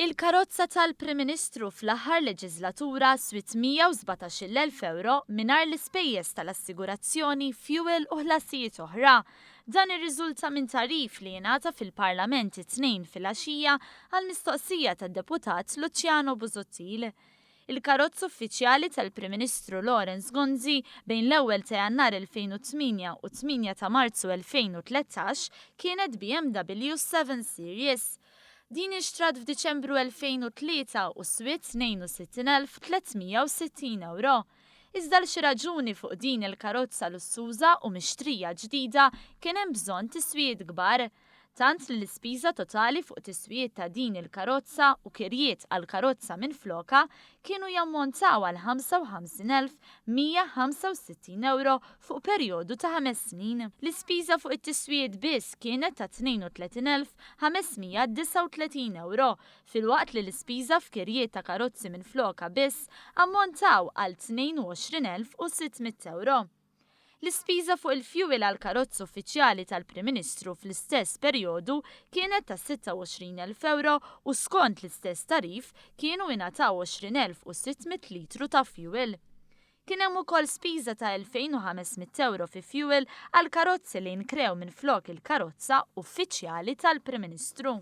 Il-karozza tal-Prim Ministru fl-aħħar leġiżlatura swiet 117,000 ewro mingħajr l-ispejjeż tal-assigurazzjoni, fuel u ħlasijiet oħra. Dan irriżulta minn tagħrif li ingħata fil-Parlament it-Tnejn filgħaxija għal mistoqsija tad-Deputat Luciano Busuttil. Il-karozza uffiċjali tal-Prim Ministru Lawrence Gonzi bejn l-ewwel ta' Jannar 2008 u 8 ta' Marzu 2013 kienet BMW 7 Series. Din inxtrat f'Diċembru 2003 u swiet 62,360 ewro. Iżda għal xi raġuni fuq din il-karozza lussuża u mixtrija ġdida kien hemm bżonn tiswijiet kbar. Tant li l-ispiża totali fuq tiswijiet ta' din il-karozza u kirjiet għal karozza minflokha kienu jammontaw għal 55,165 ewro fuq perjodu ta' ħames snin. L-ispiża fuq it-tiswijiet biss kienet ta' 32,539 ewro, filwaqt li l-ispiża f'kirjiet ta' karozzi minflokha biss ammontaw għal 22,600 ewro. L-ispiża fuq il-fjuwil għall-karozza uffiċjali tal-Prim Ministru fl-istess perjodu kienet ta' 26,000 ewro u skont l-istess tagħrif kienu ingħataw 20,600 litru ta' fjuwil. Kien hemm ukoll spiża ta' 2,500 ewro fi fjuwil għall-karozzi li nkrew minflok il-karozza uffiċjali tal-Prim Ministru.